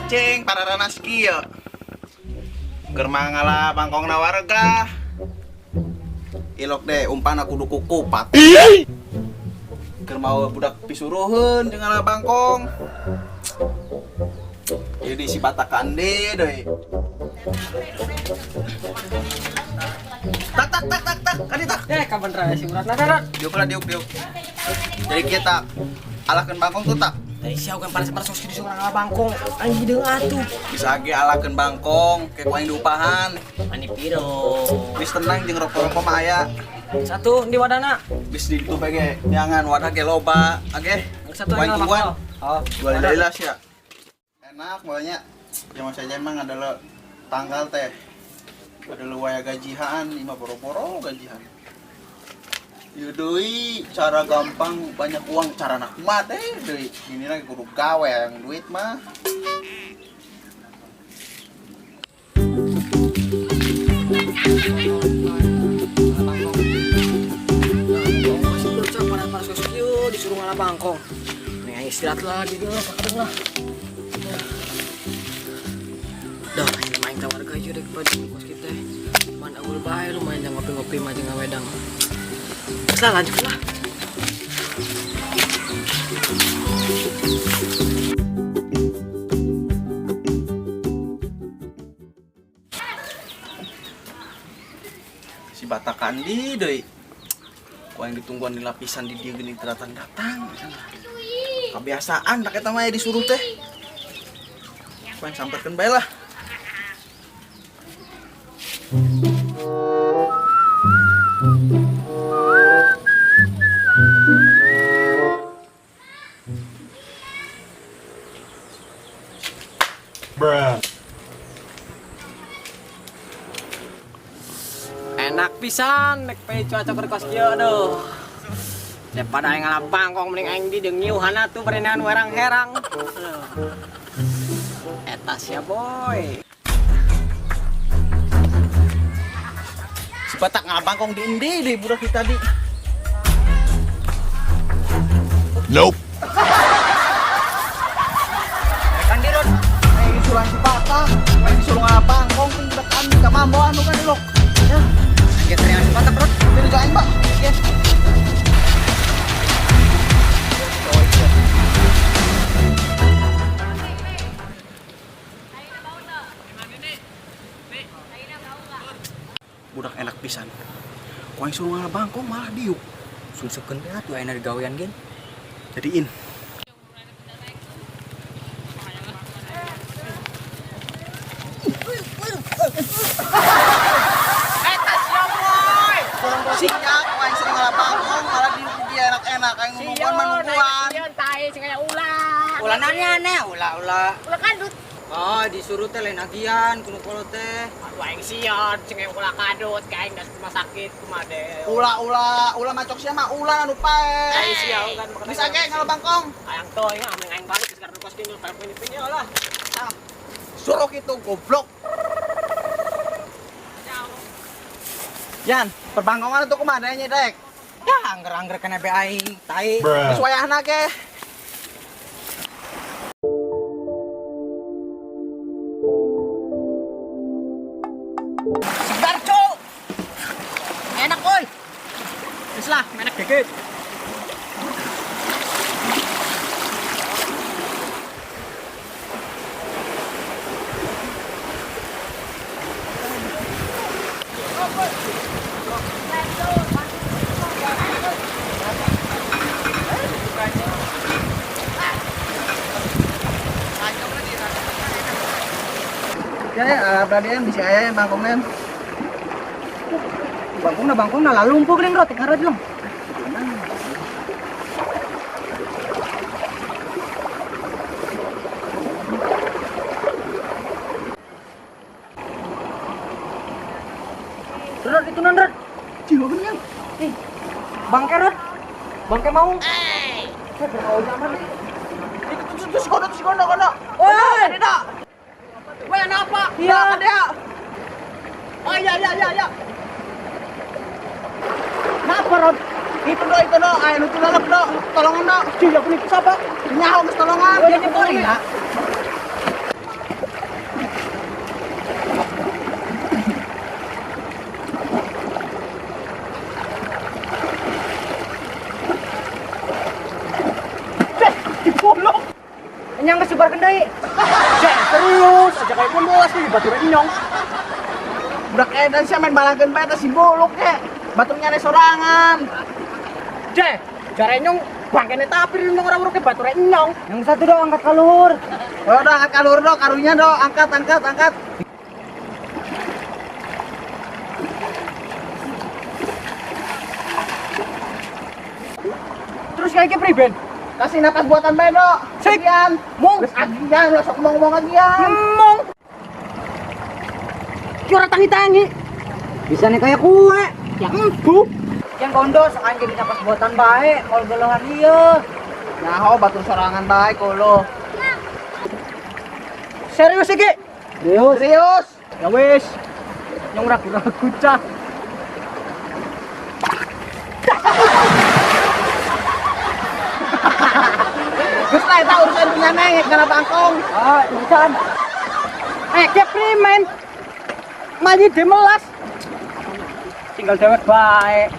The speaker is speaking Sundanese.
Mancing pararanas kieu. Keur mangala bangkongna warga. Ilok deh umpan aku kudu kukupat. Keur mau budak pisuruheun jeung ngala bangkong. Jadi si Batak ande deui. Tak tak tak tak tak kadi tak. Kapan raya si urat nadarat? Diuk lah diuk diuk. Jadi kita alahkeun bangkong tuh tak. Tadi siapa kan panas-panas sok disuruh ngala bangkong. Aing hideung atuh. Bisa ge alahkeun bangkong kayak ku aing diupahan. Mani piro. Geus tenang jeung rokok-rokok mah aya. Satu di wadana. Geus di ditu bae ge neangan wadah ge loba. Oke. Satu Ku aing aing tungguan. Oh, Dua lila ya. Enak banyak. Ya mas aja emang ada tanggal teh. Ada lu waya gajihan, lima boro-boro gajihan. Ieu deui cara gampang banyak uang cara nak mah teh deui. Ini lagi kudu gawe yang duit mah. Panas-panas sok kieu disuruh ngala bangkong. Nih aing istirahat lah di dieu pakadeng lah. Dah aing main ka warga ieu dek baju kos kita. Man agul bae lumayan jang ngopi-ngopi mah jeung ngawedang. Geus lah lanjut lah. Si Batak Andi deui. Ku aing ditungguan di lapisan di dieu geuning teu datang-datang. Kebiasaan tak eta mah disuruh teh. Ku aing samperkeun bae lah. Bruh. Enak pisan nek pe cuaca berkos kieu aduh. Daripada aing ngalah bangkong mending aing di jeung nyiuhana tuh berenan werang herang. Aduh. Eta sia boy. Si Batak ngalah bangkong di endi deui budak di tadi. Nope. Kan di Rod. Aing disuruh si Batak, aing disuruh ngalah bangkong ting budak andi ka mambo anu kan ilok. Ya. Geus terian si Batak Rod. Jadi aing, Pak. Ya. Budak enak pisan. Ku aing suruh ngalah bangkong malah diuk. Sungsekeun teh atuh ayeuna digawean gen. Jadiin. Eta sia boy. Siap, aing sering ngalah bangkong malah diuk dia enak-enak aing nungguan mah nungguan. Sieun tai sing aya ulah. Ulah nanya ulah ulah. Ulah kadut. Oh, disuruh teh lain agian kudu kolot teh. Aduh aing sieun sing aya ulah kadut ka aing das rumah sakit kumaha deh. Ulah ulah ulah macok sia mah ulah anu pae. Aing sieun kan makan. Bisa ge ngalah bangkong. Ayang toy nga ameng aing balik sekarang kos kini telepon pinyo lah. Ah, suruh itu goblok. Yan, perbangkongan itu kemana nya dek? Ya angger-angger kena be aing tai. Bruh. Geus wayahna ge. Segar cuk. Enak oi. Geus lah, enak dikit. Ya, ya, berarti bisa aya bangkong nen. Bangkongna bangkongna lalu lumpuh geuning rot ngarot lung. Rot itu non rot. Jiwa bener. Ih, bangke rot. Bangke mau. Eh, mau zaman nih. Itu terus kono terus kono kono. Oi, Ada. weh apa? Iya, ada. Oh iya iya iya iya. Napa rot? Itu do itu do, ayo nu lalep do. Tolongan do. Cuy, aku nih siapa? Nyaho geus tolongan. Oh, dia nyebori lah. Nyang geus bubarkeun deui. Cek, serius, aja kayak pun bolas nih batur inyong. Budak edan sih main balangkeun bae teh si buluk ge. Batur nyane sorangan. Cek, jare nyong bangkene tapir nyong ora weruh ke batur inyong. Yang satu dong angkat kalur. Oh, do angkat kalur do, karunya do, angkat angkat angkat. Terus kayak priben? Kasih napas buatan bae do. Sekian. Mung. Geus agian lah sok ngomong-ngomong agian. Mong. Ki ora tangi-tangi. Bisa nih kayak kue. Ya embu. Yang kondo sekarang jadi napas buatan baik. Kalau golohan iya. Nyaho batur sorangan bae kolo. Serius iki? Serius. Serius. Ya wis. Nyong ragu-ragu cah. Geus lah eta urusan punya neng kana bangkong. Ah, urusan. Eh, ke primen. Mayi demelas. Tinggal dewek bae.